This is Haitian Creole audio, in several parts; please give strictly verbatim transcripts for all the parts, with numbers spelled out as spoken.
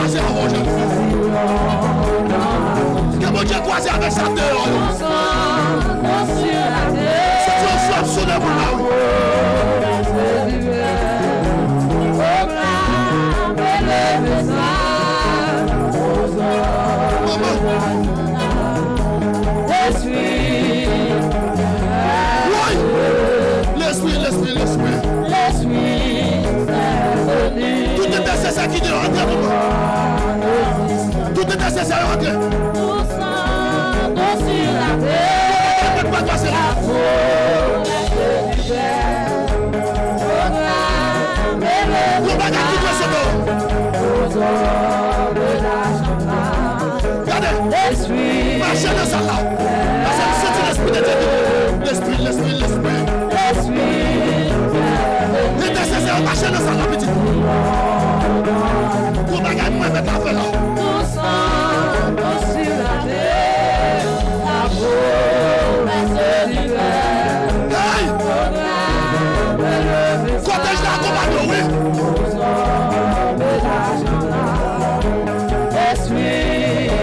Ke Bondye kwaze avèk sa deyò yo. Santi yon frap sou de moun la, wi. Manman. Woy! Lespri, lespri, lespri. Tout entèsesè ki deyò, antre, manman. Tout entèsesè yo, antre. Tout sang, d'eau sur la terre. Tout bagay ki pase la. Yon bagay ki dwe sot. Gade. Mache nan sal la. Paske m santi Lespri de Dye vini. Lespri, lespri, lespri. Entèsesè yo, mache nan sal la, pitit. Yon bagay mwen mèt la fè la. Hey! Kòtèj la akonpanye w, wi.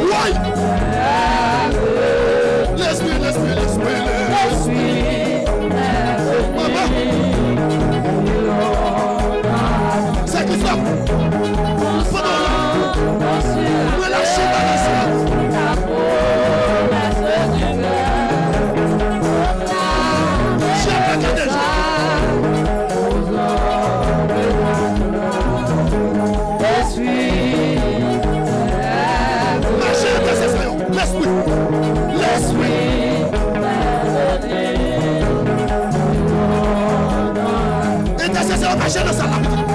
Woy! Lespri, lespri, lespri, lespri. Manman. Sè Kristòf. Pandan w la. Relache bagay sa. Jè pèkadèj. Mache entèsesè yo. Lespri. Lespri. Entèsesè yo mache nan sal la, pitit.